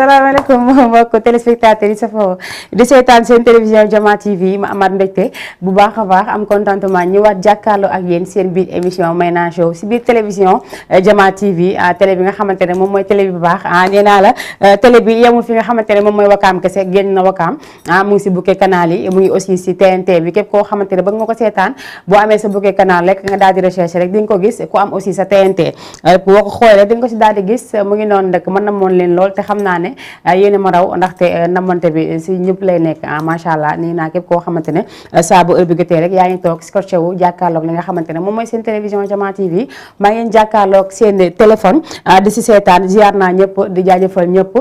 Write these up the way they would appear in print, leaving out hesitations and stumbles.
asalaamaaleykum mbokk téléspectateurs yi safoo di seetaan seen télévision Jama TV ma amaat mbégte bu baax a baax am contentement ñëwaat jàkkaarloo ak yéen seen biir émission Mayna Show si biir télévision Jama TV télé bi nga xamante ne moom mooy télé bi bu baax nee naa la télé bi yemul fi nga xamante ne moom mooy Wakaam kese génn na Wakaam mu ngi si bouquet canal yi mu ngi aussi si TNT bi képp koo xamante ne bëgg nga ko seetaan boo amee sa bouquet canal rek nga daal di recherche rek di nga ko gis ku am aussi sa TNT boo ko xoolee di nga ko si daal di gis mu ngi noonu rek mën na moon leen lool te xam naa ne yéen ma raw ndaxte namante bi si ñëpp lay nekk macha allah nii naa képp koo xamante ne saa bu heure bi jotee rek yaa ngi toog scotché wu jàkkaarloog li nga xamante ne moom mooy seen télévision Jama TV maa ngeen jàkkaarloog seen téléphone di si seetaan ziar naa ñëpp di jaajëfal ñëpp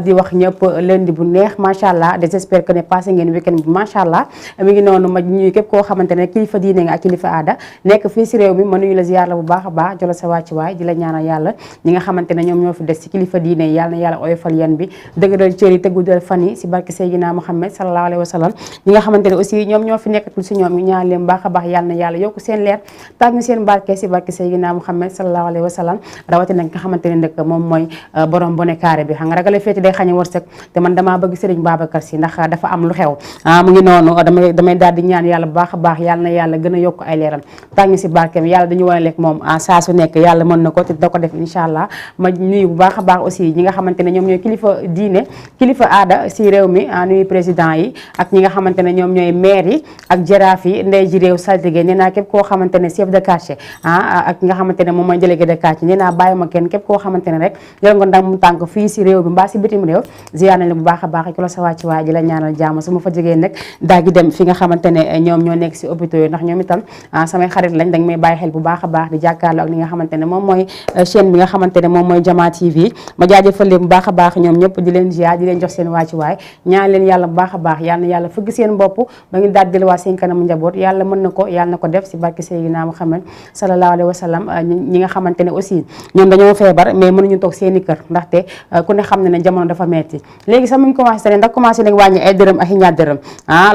di wax ñëpp lundi bu neex macha allah j'espère que ne passé ngeen weekend bi macha allah mi ngi noonu ma ñuy képp koo xamante ne kilifa diine nga ak kilifa aada nekk fii si réew mi ma nuyu la ziar la bu baax a baax jola sa wàcc waay di la ñaanal yàlla ñi nga xamante ne ñoom ñoo fi des si kilifa diine yàlla na yàlla oyofal yan bi dëgëral cër yi te guddal fan yi si barke Seydina Muhammad sallallahu alayhi wa sallam ñi nga xamante ne aussi ñoom ñoo fi nekkatul si ñoom ñu ñaan leen baax a baax yàlla na yàlla yokku seen leer tax ñu seen barke si barke Seydina Muhammad sallallahu alayhi wa sallam rawatina nga xamante ne nag moom mooy borom bone carré bi xam nga ragale féeti day xañe wërsëg te man damaa bëgg Serigne Babacar Sy ndax dafa am lu xew mu ngi noonu damay daal di ñaan yàlla bu baax a baax yàlla na yàlla gën a yokk ay leeram tax ñu si barkeem yàlla dañu wane lekk moom saa su nekk yàlla mën na ko te da ko def incha allah ma nuyu bu baax a baax aussi ñi nga xamante ne ñoom ñooy kilifa diine kilifa aada si réew mi nuyu président yi ak ñi nga xamante ne ñoom ñooy maire yi ak jaraaf yi ndey ji réew saltige nee naa képp koo xamante ne chef de quartier ak nga xamante ne moom mooy délégué de quartier nee naa bàyyi ma kenn képp koo xamante ne rek yor nga ndam mu tànk fii si réew mi mbaa si bitim réew ziar nañ la bu baax a baax ku la sa wàcc waay di la ñaanal jàmm su ma fa jógee nag daa gi dem fi nga xamante ne ñoom ñoo nekk si hôpitaux yi ndax ñoom itam samay xarit lañ dañ may bàyyi xel bu baax a baax di jàkkaarloo ak li nga xamante ne moom mooy chaîne bi nga xamante ne moom mooy Jama TV ma jaajëfal leen bu baax a baax ñoom ñëpp di leen ziar di leen jox seen wàcc waay ñaan leen yàlla bu baax a baax yàlla na yàlla fëgg seen bopp ba ngi daal delluwaat seen kanamu njaboot yàlla mën na ko yàlla na ko def si barke Seydina Muhammad sallallahu alayhi wa sallam ñi nga xamante ne aussi ñoom dañoo feebar mais mënuñu toog seeni kër ndaxte ku ne xam ne ne jamono dafa metti léegi sax mu ngi commencé tane ndax commencé nag wàññi ay dërëm ak ñaar dërëm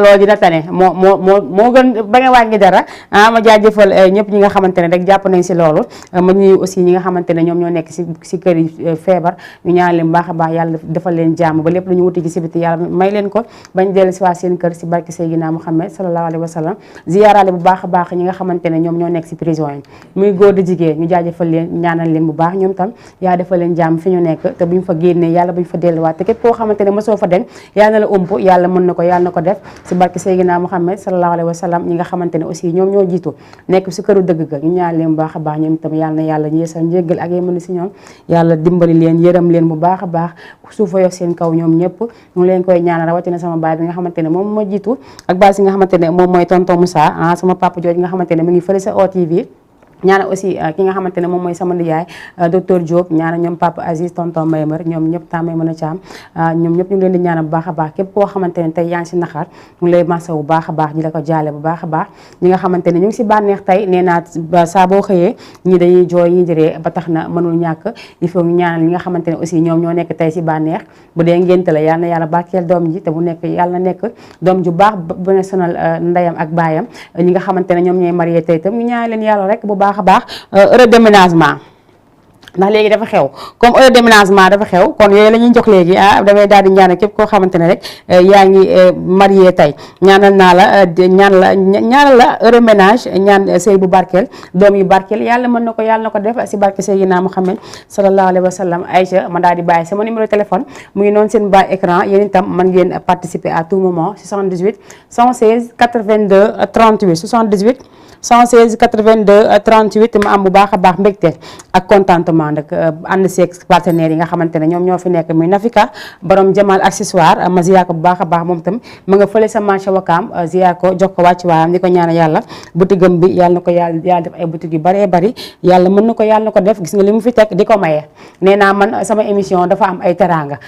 loolu dina tane moo gën ba nga wàññi dara ma jaajëfal ñëpp ñi nga xamante ne rek jàpp nañ si loolu ma ñuy aussi ñi nga xamante ne ñoom ñoo nekk si kër yi feebar ñu ñaan leen baax a baax yàlla defal leen jàmm ba lépp lu ñu wuti ci si biti yàlla may leen ko bañ dellu si waa seen kër si barke Seydina Muhammad sallallahu alayhi wa sallam ziyaarale bu baax a baax ñi nga xamante ne ñoom ñoo nekk si prison yi muy góor di jigéen ñu jaajëfal leen ñaanal leen bu baax ñoom tam yaa defal leen jàmm fi ñu nekk te buñ fa génnee yàlla buñ fa delluwaat te képp koo xamante ne mosoo fa dem yàlla na la ump yàlla mën na ko yàlla na ko def si barke Seydina Muhammad sallallahu alayhi wa sallam ñi nga xamante ne aussi ñoom ñoo jiitu nekk si këru dëgg ga ñu ñaan leen bu baax a baax ñoom itam yàlla na yàlla yeesal njéggal ak yémani si ñoom yàlla dimbali leen yërëm leen bu baax a baax suufa yof seen kaw ñoom ñëpp ñu leen koy ñaanal rawatina sama baay bi nga xamante ne moom moo jiitu ak baay si nga xamante ne moom mooy tonton Moussa sama papa jooju nga xamante ne mu ngi fële sa OTV ñaana aussi ki nga xamante ne moom mooy sama nijaay docteur Diop ñaana ñoom papa Aziz tonton Maymar ñoom ñëpp temps may mën a caam ñoom ñëpp ñu ngi leen di ñaanal bu baax a baax képp koo xamante ne tey yaa ngi si naxar ñu ngi lay massa bu baax a baax di la ko jaale bu baax a baax ñi nga xamante ne ñu ngi si bànneex tey nee naa saa boo xëyee ñi dañuy jooy ñi di ree ba tax na mënul ñàkk il faut ñu ñaanal ñi nga xamante ne aussi ñoom ñoo nekk tey si bànneex bu dee ngénte la yàlla na yàlla barkeel doom ji te bu nekk yàlla na nekk doom ju baax bu ne sonal ndeyam ak baayam ñi nga xamante ne ñoom ñooy marié tey itam ñu ñaanal leen yàlla rek bu baax a baax heure déménagement ndax léegi dafa xew comme heure déménagement dafa xew kon yooyu la ñuy jox léegi damay daal di ñaanal képp koo xamante ne rek yaa ngi marié tey ñaanal naa la ñaanal la heure ménage ñaan sëy bu barkeel doom yu barkeel yàlla mën na ko yàlla na ko def si barke Seydina Muhammad sallallahu alayhi wa sallam Aïcha ma daal di bàyyi sama numéro téléphone mu ngi noonu seen bas écran yéen itam mën ngeen participer à tout moment 78 116 82 38 78 116 82 38 ma am bu baax a baax mbégte ak contentement nag ànd seeg partenaires yi nga xamante ne ñoom ñoo fi nekk muy Nafika borom Jamal accessoire ma ziyaar ko bu baax a baax moom itam ma nga fële sa marché Wakaam ziyaar ko jox ko wàcc waayam di ko ñaanal yàlla boutigam bi yàlla na ko yàlla def ay boutique yu baree bari yàlla mën na ko yàlla na ko def gis nga li mu fi teg di ko maye nee naa man sama émission dafa am ay teranga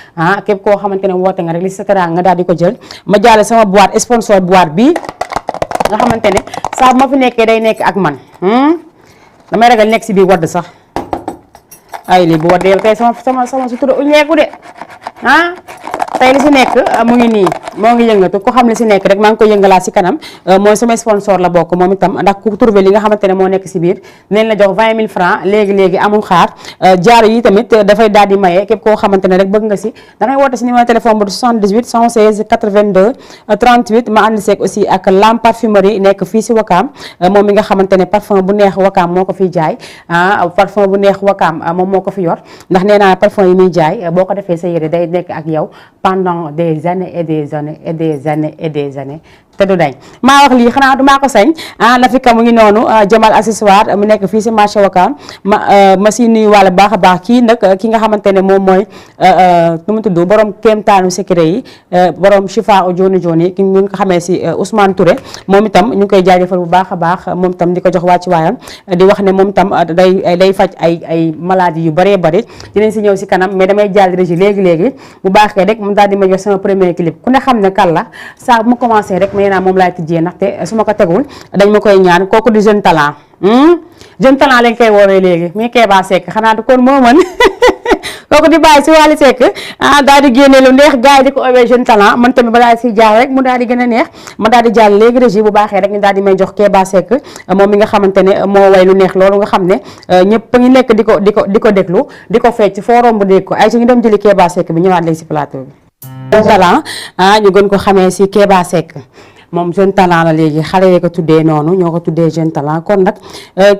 képp koo xamante ne woote nga rek li sa teranga nga daal di ko jël ma jaale sama boîte sponsor boîte bi nga xamante ne saa bu ma fi nekkee day nekk ak man damay ragal nekk si biir wadd sax ay lii bu waddee tey sama sutura uñeeku de tey li si nekk mu ngi nii moo ngi yëngatu ko xam li si nekk rek maa ngi koy yëngalaat si kanam mooy sama sponsor la bokk moom itam ndax ku trouvé li nga xamante ne moo nekk si biir dinañ la jox 20 000 francs léegi amul xaar jaaro yi tamit dafay daal di maye képp koo xamante ne rek bëgg nga si da ngay woote si numéro téléphone bu 78 116 82 38 ma ànd seeg aussi ak Lam Parfumerie nekk fii si Wakaam moom mi nga xamante ne parfum bu neex Wakaam moo ko fiy jaay parfum bu neex Wakaam moom moo ko fi yor ndax nee naa parfum yi muy jaay boo ko defee sa yére day nekk ak yow pendant des années et des années et des années et des années te du dañ maa wax lii xanaa du maa ko sañ la fi ka mu ngi noonu Jamal accessoire mu nekk fii si marché Wakaam ma si nuyu wàlla baax a baax kii nag ki nga xamante ne moom mooy nu mu tudd borom kéemtaanu secret yi borom Chifa o joni joni ki ñu ngi ko xamee si Ousmane Touré moom itam ñu ngi koy jaajëfal bu baax a baax moom itam di ko jox wàcc waayam di wax ne moom itam day faj ay maladies yu bëree bëri dinañ si ñëw si kanam mais damay jàll régi léegi bu baaxee rek mu daal di ma jox sama premier clip ku ne xam ne kan la saa bu ma commencé rek nee naa moom laay tijjee ndaxte su ma ko tegul dañ ma koy ñaan kooku di jeune talent jeune talent lañ koy woowee léegi muy Kéba Seck xanaa du kon moo mën kooku di bàyyi si Wally Seck daal di génne lu neex gars yi di ko owee jeune talent man tamit ba daal di si jaar rek mu daal di gën a neex ma daal di jàll léegi régie bu baaxee rek ñu daal di may jox Kéba Seck moom mi nga xamante ne moo way lu neex loolu nga xam ne ñëpp a ngi nekk di ko déglu di ko fecc foo romb dégg ko ay ci ñu dem jëli Kéba Seck bi ñëwaat léegi si plateau bi jeune talent ñu gën ko xamee si Kéba Seck moom jeune talent la léegi xale yi ko tuddee noonu ñoo ko tuddee jeune talent kon nag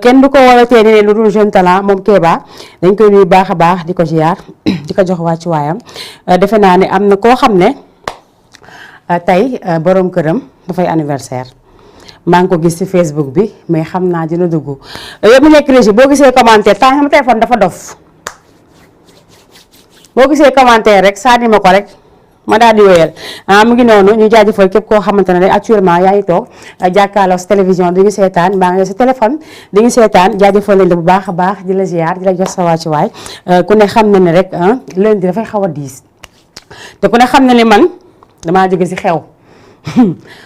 kenn du ko wala tee ne lu dul jeune talent moom Kéba dañ koy nuyu baax a baax di ko ziar di ko jox wàcc waayam defe naa ne am na koo xam ne tey borom këram dafay anniversaire maa ngi ko gis ci Facebook bi mais xam naa dina dugg yow mi nekk régie boo gisee commentaire temps sama téléphone dafa dof boo gisee commentaire rek sànni ma ko rek ma daal di wéyal mu ngi noonu ñu jaajëfal képp koo xamante ne actuellement yaa ngi toog jàkkaarloo sa télévision di ñu seetaan mbaa nga sa téléphone di ñu seetaan jaajëfal leen bu baax a baax di la ziar di la jox sa wàcc waay ku ne xam na ne rek lundi dafay xaw a diis te ku ne xam na ne man damaa jóge si xew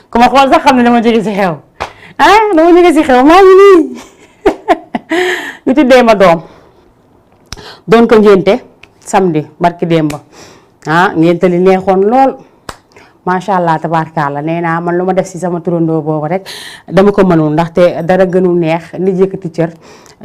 ku ma xool sax xam ne dama jóge si xew dama jóge si xew maa ngi nii ñu tuddee ma doon ko ngénte samedi barki démb ngénte li neexoon lool macha allah tabaarkalla nee naa man lu ma def si sama turandoo boobu rek dama ko mënul ndaxte dara gënul neex nit yëkkati cër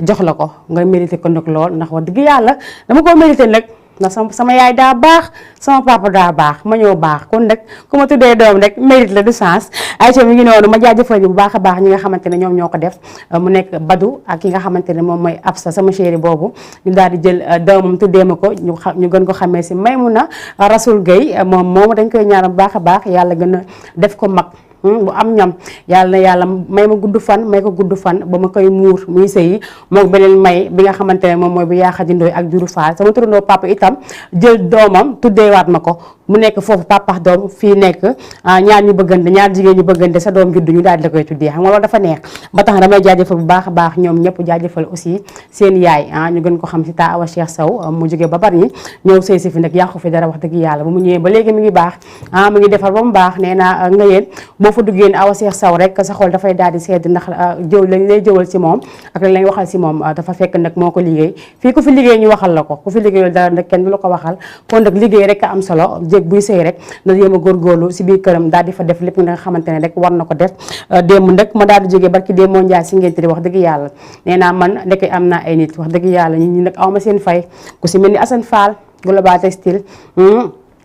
jox la ko nga mérité ko nag lool ndax wax dëgg yàlla dama ko mérité nag ndax sama yaay daa baax sama papa daa baax ma ñëw baax kon nag ku ma tuddee doom rek mérite la du sens ayca mi ngi noonu ma jaajëfal bu baax a baax ñi nga xamante ne ñoom ñoo ko def mu nekk Badou ak ki nga xamante ne moom mooy Absa sama chéri boobu ñu daal di jël doomam tuddee ma ko ñu gën ko xamee si Maymuna Rasoul Gueye moom moomu dañ koy ñaanal bu baax a baax yàlla gën a def ko mag bu am ñam yàlla na yàlla may ma gudd fan may ko gudd fan ba ma koy muur muy sëyi moom beneen may bi nga xamante ne moom mooy bu yaa xajindooy ak juru faal sama turandoo papa itam jël doomam tuddeewaat ma ko mu nekk foofu papa doom fii nekk ñaar ñu bëggante ñaar jigéen ñu bëggante sa doom juddu ñu daal di la koy tuddee xam nga loolu dafa neex ba tax damay jaajëfal bu baax a baax ñoom ñëpp jaajëfal aussi seen yaay ñu gën ko xam si taa Awa Cheikh Sow mu jógee ba bari ñi ñëw sëy si fi nag yàqu fi dara wax dëgg yàlla ba mu ñëwee ba léegi mi ngi baax mi ngi defar ba mu baax nee naa nga yéen boo fa duggee Awa Cheikh Sow rek sa xol dafay daal di sedd ndax jëw lañ lay jëwal si moom ak lañ lay waxal si moom dafa fekk nag moo ko liggéey fii ku fi liggéey ñu waxal la ko ku fi liggéeyul dara nag kenn du la ko waxal kon nag liggéey rek a am solo jéeg buy sëy rek na yéem a góorgóorlu si biir këram daal di fa def lépp nga xamante ne rek war na ko def démb nag ma daal di jógee barki démb moo njaay si ngénte di wax dëgg yàlla nee naa man ndeke am naa ay nit wax dëgg yàlla ñi nag awma seen fay ku si mel ni Assane Fall Global Textile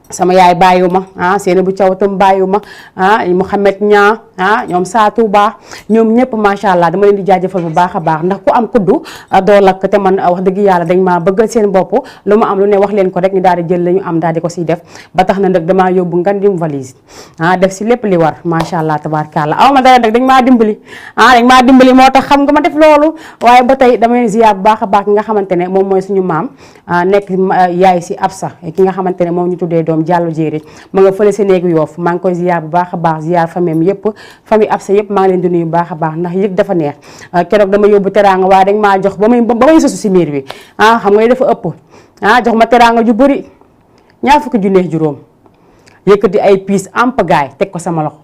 sama yaay bàyyiwuma seeni bu cawatam bàyyiwuma Mouhamed Ñaa ñoom Saatu Ba ñoom ñëpp macha allah dama leen di jaajëfal bu baax a baax ndax ku am kuddu doo lakk te man wax dëgg yàlla dañ maa bëggal seen bopp lu ma am lu ne wax leen ko rek ñu daal di jël la ñu am daal di ko siy def ba tax na nag damaa yóbbu ngandim valise def si lépp li war macha allah tabaarkalla aw ma dara nag dañ maa dimbali moo tax xam nga ma def loolu waaye ba tey dama leen ziar bu baax a baax ki nga xamante ne moom mooy suñu maam nekk yaay si Absa ki nga xamante ne moom ñu tuddee doom Diallo Jéeri ma nga fële sa néegu Yoof maa ngi koy ziar bu baax a baax ziar famille yëpp famille Absa yëpp maa ngi leen di nuyu bu baax a baax ndax yëg dafa neex keroog dama yóbbu teraanga waaye dañ maa jox ba may sosu si miir bi xam nga dafa ëpp jox ma teraanga ju bëri ñaar fukki junneex juróom yëkkati ay piis ampagaay teg ko sama loxo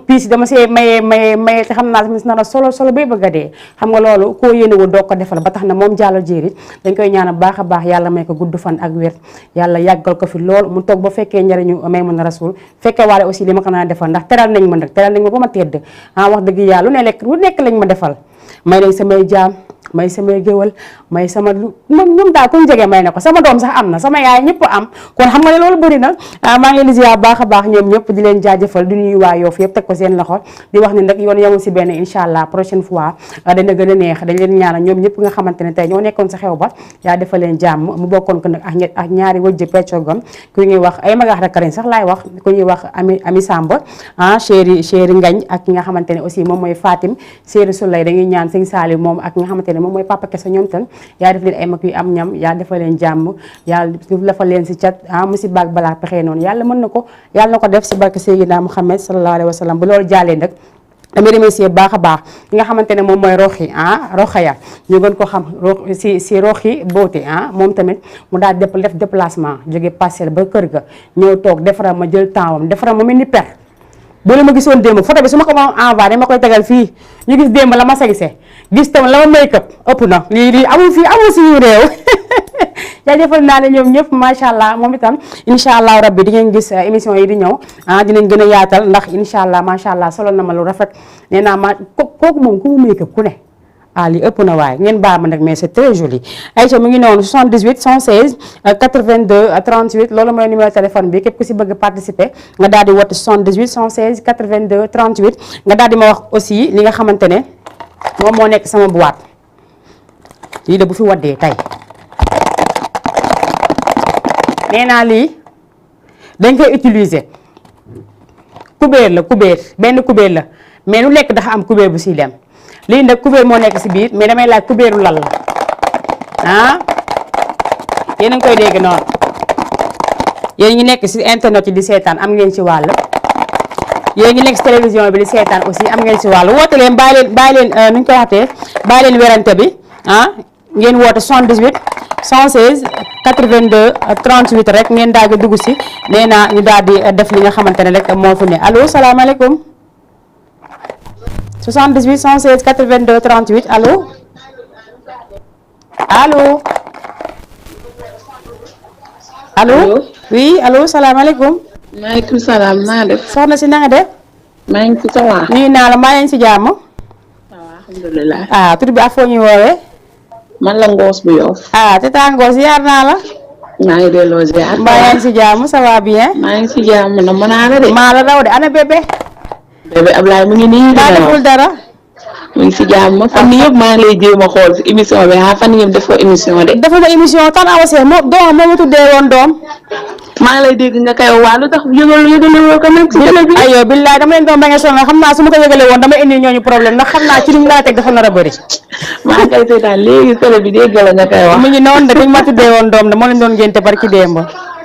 piis dama see maye te xam naa tamit na la solo bay bëgg a dee xam nga loolu koo yéenewul doo ko defal ba tax na moom Diallo Diéry dañ koy ñaanal baax a baax yàlla may ko gudd fan ak wér yàlla yàggal ko fi lool mu toog ba fekkee njariñu Maimouna Rasoul fekkee waale aussi li ma ko naa defal ndax teral nañ ma nag teral nañ ma ba ma tedd wax dëgg yàlla lu nekk lañ ma defal may nañ samay jaam may samay géwal may sama ñoom daal kuñ jege may na ko sama doom sax am na sama yaay ñëpp am kon xam nga ne loolu bëri na maa ngi leen di ziar baax a baax ñoom ñëpp di leen jaajëfal di nuyu waa Yoff yëpp teg ko seen loxo di wax ni nag yoon yamul si benn incha allah prochaine fois dana gën a neex dañ leen ñaanal ñoom ñëpp nga xamante ne tey ñoo nekkoon sa xew ba yaa defal leen jàmm mu bokkoon ko nag ak ñaari wëjj peccogam ku ñuy wax ay magaax rakarin sax laay wax ku ñuy wax ami Samba chéri Ngagne ak ki nga xamante ne aussi moom mooy Fatim chéri Souley dañuy ñaan sëñ Saliou moom ak nga xamante ne moom mooy papa Kessa ñoom tan yaa def leen ay mag yu am ñam yaa defal leen jàmm yàlla defal leen si cat musiba ak balaa pexe noonu yàlla mën na ko yàlla na ko def si barke Seydina Muhammad sallallahu alayhi wa sallam bu loolu jàllee nag damay remercier baax a baax ki nga xamante ne moom mooy Roxaya ñu gën ko xam si Roxi Beauté moom tamit mu daal def déplacement jóge Parcelles ba kër ga ñëw toog defaral ma jël temps wam defaral ma mel ni per bu la ma gisoon démb photo bi su ma ko ma envoyé dama koy tegal fii ñu gis démb la ma sañse gis tam la ma make up ëpp na lii amul fii amul suñu réew jaajëfal naa ne ñoom ñëpp macha allah moom itam incha allah rabbi di ngeen gis émission yi di ñëw dinañ gën a yaatal ndax incha allah macha allah solo na ma lu rafet nee naa ma kooku moom ku mu make up ku ne li ëpp na waaye ngeen baal ma nag mais c'est très joli Aïcha mu ngi noonu 78 116 82 38 loolu mooy numéro téléphone bi képp ku si bëgg participer nga daal di woote 78 116 82 38 nga daal di ma wax aussi li nga xamante ne moom moo nekk sama boîte lii de bu fi waddee tey nee naa lii dañ koy utiliser kubéer la benn kubéer la mais lu nekk dafa am kubéer bu siy dem lii nag kubéer moo nekk si biir mais damay laaj kubéeru lal la yéen a ngi koy dégg noonu yéen ngi nekk si internet yi di seetaan am ngeen ci wàll yéen ngi nekk si télévision bi di seetaan aussi am ngeen ci wàll woote leen bàyyi leen nu ñu ko waxtee bàyyi leen werante bi ngeen woote 78 116 82 38 rek ngeen daal di dugg si nee naa ñu daal di def li nga xamante ne rek moo fi ne allo salaamaaleykum 78 116 82 38 allo allo oui allo salaamaaleykum. maaleykum salaam naa def. soxna si na nga def. maa ngi ci tawax. nuyu naa la maa ngi si jàmm. waaw alhamdulilah. tur bi ak foo ñuy woowee. man la Ngoos bu Yoff. tata Ngoos yaar naa la. maa ngi delloo ziar. mbaa yaa ngi si jàmm ça va bien. maa ngi si jàmm na mën naa la de. maa la raw de ana bébé. bébé Ablaye mu ngi nii. daa deful dara. mu ngi si jàmm fan yii yëpp maa ngi lay jéem a xool si émission bi fan yii yëpp defoo émission de. dafa ma émission tan awasee moo ma tuddee woon doom. maa ngi lay dégg nga koy waa lu tax yëgale woo ko même si télé bi. aywa billaay dama leen doon ba nga sonal xam naa su ma ko yëgalee woon dama indi ñooñu problème ndax xam naa ci li mu la teg dafa nar a bëri. maa ngi koy seetaan léegi télé bi dégg la nga koy wax. mu ngi noonu de dañ ma tuddee woon doom de moo leen doon génte barki démb.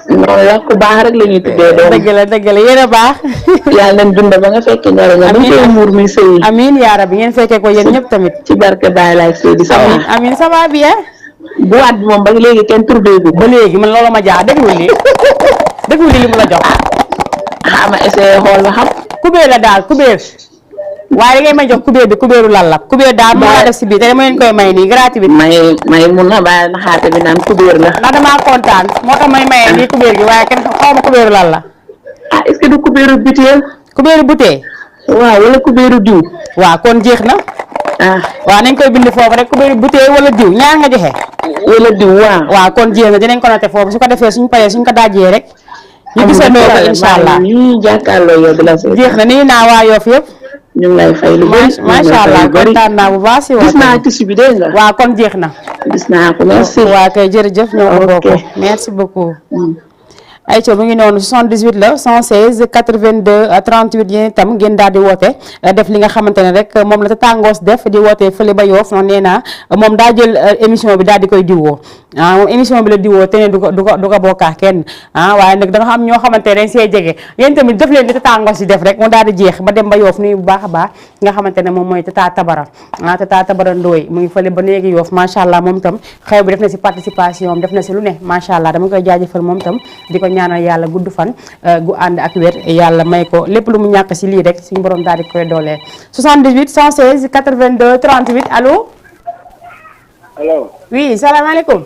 noonu la ku baax rek la ñuy tuddee doom. dëgg la yéen a baax. yàlla nañ dund ba nga fekkee njëriñam. amiin koy muur muy sëy. amiin yaa rabbi ngeen fekkee ko yéen ñëpp tamit. ci barke Baye Laye Seydi ça va. amiin ça va bien. bu waat bi moom ba léegi kenn tuddee bi. ba léegi man loolu ma jaax déglu li mu la jox. ma essayé xool ba xam. kubéer la daal kubéer. waaye da ngay may jox kubéer bi kubéeru lal la kubéer daal moo la def si biir te dama leen koy may nii gratuit. may mun na bàyyi na xaate bi naan kubéer la. ndax damaa kontaan moo tax may maye nii kubéer gi waaye kenn xaw ma kubéeru lal la. est-ce que du kubéeru butéel. kubéeru butéel. waaw wala kubéeru diw. waaw kon jeex na. waaw nañ koy bind foofu rek kubéeru butéel wala diw ñaar nga joxe. wala diw waaw kon jeex na dinañ ko noté foofu su ko defee suñ paree suñ ko dajee rek. ñu gisandoo ko incha allah ñu jàkkaarloo yow di la seet. jeex na nii naa waa Yoff yëpp. ñu ngi lay fay lu bëri. macha allah kontaan naa bu baax si gis naa tissu bi dégg nga. waaw kon jeex na. gis naa ko merci. waaw kay jërëjëf ñoo ko bokk. merci beaucoup. ayca mu ngi noonu 78 la 116 82 38 yéen itam ngeen daal di woote def li nga xamante ne rek moom la Tata Ngoos def di woote fële ba Yoff noonu nee naa moom daa jël émission bi daal di koy diwoo moom émission bi la diwoo te ne du ko bokkaa kenn waaye nag da nga xam ñoo xamante ne dañ see jege yéen tamit def leen di Tata Ngos si def rek mu daal di jeex ba dem ba Yoof nuyu bu baax a baax nga xamante ne moom mooy Tata Tabara Tata Tabara Ndoye mu ngi fële ba léegi Yoof macha allah moom tam xew bi def na si participation def na si lu ne macha allah dama koy jaajëfal moom tam di ko ñaanal yàlla gudd fan gu ànd ak wér yàlla may ko lépp lu mu ñàkk si lii rek suñu borom daal di koy dooleel 78 116 82 38 allo. allo. oui salaamaaleykum.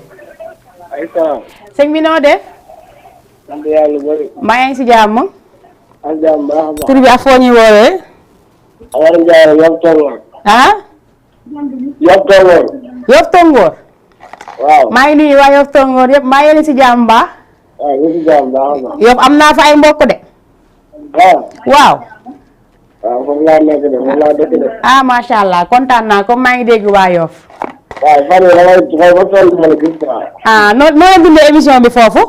ay salaam. sëñ bi noo def. sant yàlla bu bëri. maa ngi si jàmm. ak jàmm baax a baax. tur bi ak foo ñuy woowee. Amar Ndiaye Yoff Tongoor. Yoff Tongoor. Yoff Tongoor. waaw. maa ngi nuyu waa Yoff Tongoor yëpp maa ngi leen si jàmm baax. waaw ñu si jàmm baax a baax. Yoff am naa fa ay mbokk de. waaw. waaw. waaw foofu laa nekk de foofu laa dëkk de. macha allah kontaan naa comme maa ngi dégg waa Yoff. waaw fan yii damay xëy ba toll ma la gis quoi. noo leen dundee émission bi foofu.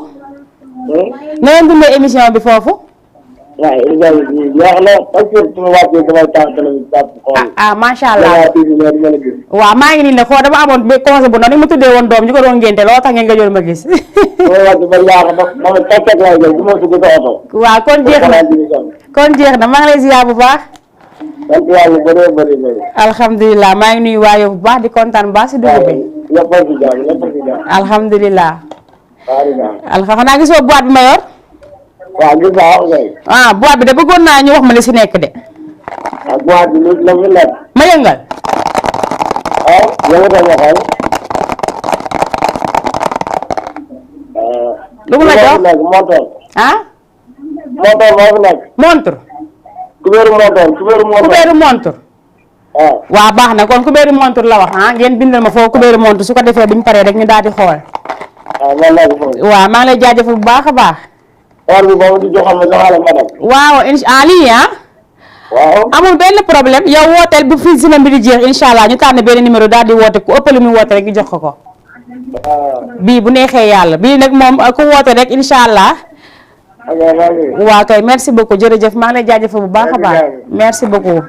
noo leen dundee émission bi foofu. waaw émission bi jeex na parce que su ma wàccee damay tànk la ñu jàpp xool. macha allah ma la gis. waaw maa ngi nii nag foo dama amoon ba conseil bu ndaw ni ma tuddee woon doom ñu ko doon ngénte loo tax ngeen nga jël ma gis. ma wàcc ba yaax ba ma tàkkat laay jël bu ma dugg sa oto. waaw kon jeex na maa ngi lay ziar bu baax. sant yàlla bëree bëri bëri. alhamdulilah maa ngi nuyu waa Yoff bu baax di kontaan bu baax si dugub bi. ñëpp a si jàmm ñëpp a si jàmm. alhamdulilah. waaw xanaa gisoo boîte bi ma yor. waaw gis naa wax kay. boîte bi de bëggoon naa ñu wax ma li si nekk de. boîte bi la fi nekk. ma yëngal. yëngatal ma xool. lu mu la jox montor. montor moo fi nekk. montre. kubéeru montre. waaw baax na kon kubéeru montre la wax ngeen bindal ma foofu kubéeru montre su ko defee bu ñu paree rek ñu daal di xool. waaw maa ngi lay jaajëfal bu baax a baax. heure bi boobu di joxal ma joxale madame. waaw en ligne waaw. amul benn problème yow wooteel bu fi semaine bi di jeex incha allah ñu tànn benn numéro daal di woote ku ëpp lu muy woote rek ñu jox ko. bii bu neexee yàlla bii nag moom ku woote rek incha allah. waaw kay merci beaucoup jërëjëf maa ngi lay jaajëfal bu baax a baax. merci beaucoup.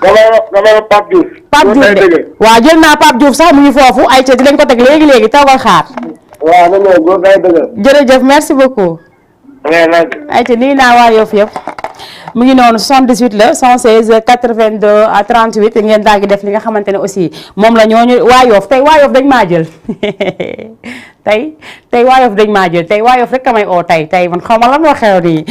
dama Pape Diouf. Pape Diouf de waaw jël naa Pape Diouf sax mu ngi foofu ay ca di leen ko teg léegi toogal xaar. waaw na ñëw góor day dëgg. jërëjëf merci beaucoup. ay ca nii naa waa Yoff yëpp. mu ngi noonu 78 la 116 82 38 ngeen daal di def li nga xamante ne aussi moom la ñooñu waa Yoff tey waa Yoff dañ maa jël tey waa Yoff dañ maa jël tey waa Yoff rek kamay oo tey man xaw ma lan moo xew nii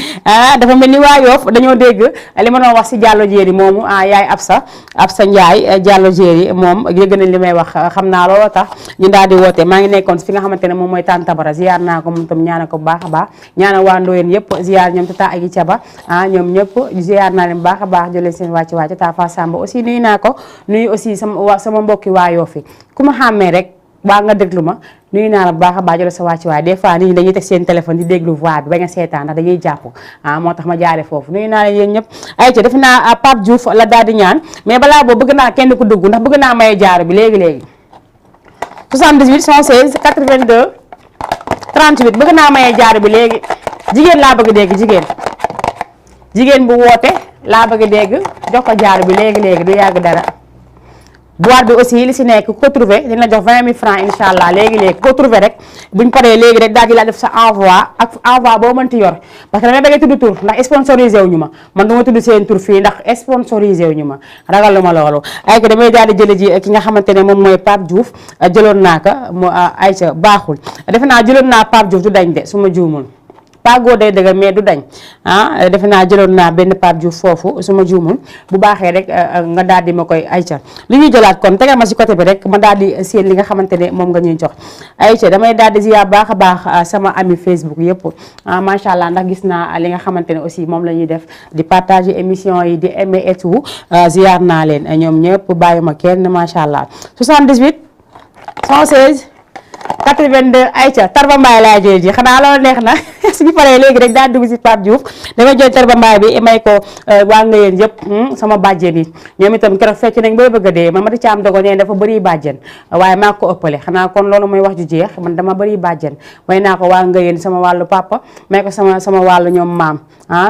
dafa mel ni waa Yoff dañoo dégg li ma doon wax si Diallo Jéeri moomu yaay Absa Ndiaye Diallo Jéeri moom yëg nañ li may wax xam naa looloo tax ñu daal di woote maa ngi nekkoon fi nga xamante ne moom mooy Tante Tabara ziar naa ko moom tam ñaanal ko bu baax a baax ñaanal waa Ndoyeen yëpp ziar ñoom Tata Agi Caba ñoom ñëpp ziar naa leen baax a baax jëlee seen wàcc Tata Fa Samba aussi nuyu naa ko nuyu aussi sama mbokki waa Yoff yi ku ma xàmmee rek baa nga déglu ma nuyu naa la bu baax a baax jëlee sa wàcc waay des fois nit ñi dañuy teg seen téléphone di déglu voix bi ba nga seetaan ndax dañuy jàpp moo tax ma jaare foofu nuyu naa leen yéen ñëpp ay ca defe naa Pape Diouf la daal di ñaan mais balaa boobu bëgg naa kenn ku dugg ndax bëgg naa maye jaaro bi léegi 78 116 82 38 bëgg naa maye jaaro bi léegi jigéen laa bëgg dégg jigéen bu woote laa bëgg dégg jox ko jaaro bi léegi du yàgg dara boîte bi aussi li si nekk ku ko trouvé dina la jox 20 000 francs incha allah léegi ku ko trouvé rek buñ paree léegi rek daal di la def sa envoi ak envoi boo mënti yor parce que damay bëgg tudd tur ndax sponsorisé wu ñu ma man du ma tudd seen tur fii ndax sponsorisé wu ñu ma ragal lu ma loolu ay ko damay daal di jële ji ki nga xamante ne moom mooy Pape Diouf jëloon naa ko mu ayca baaxul defe naa jëloon naa Pape Diouf du dañ de su ma juumul pagoo day dëgg mais du dañ defe naa jëloon naa benn Pape Diouf foofu su ma juumul bu baaxee rek nga daal di ma koy ayca li ñuy jëlaat kon tegal ma si côté bi rek ma daal di seen li nga xamante ne moom nga ñuy jox ayca damay daal di ziar baax a baax sama ami Facebook yëpp macha allah ndax gis naa li nga xamante ne aussi moom la ñuy def di partager émission yi di aimer et tout ziar naa leen ñoom ñëpp bàyyi ma kenn macha allah 78 116 82 ayca Tarba Mbaye laa jël ji xanaa loolu neex na suñu paree léegi rek daal dugg si Pape Diouf damay jël Tarba Mbaye bi may ko waa nga yéen yëpp sama bàjjen yi ñoom itam keroog fecc nañ bay bëgg a dee man Mati Caam dogo neen dafa bëri bàjjen waaye maa ko ëppale xanaa kon loolu mooy wax ju jeex man dama bëri bàjjen may naa ko waa nga yéen sama wàllu papa may ko sama wàllu ñoom maam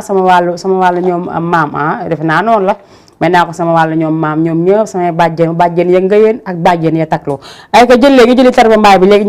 sama wàllu ñoom maam defe naa noonu la may naa ko sama wàllu ñoom maam ñoom ñëpp samay bàjjen ya nga yéen ak bàjjen ya taklu ay ko jël léegi jëli Tarba Mbaye bi léegi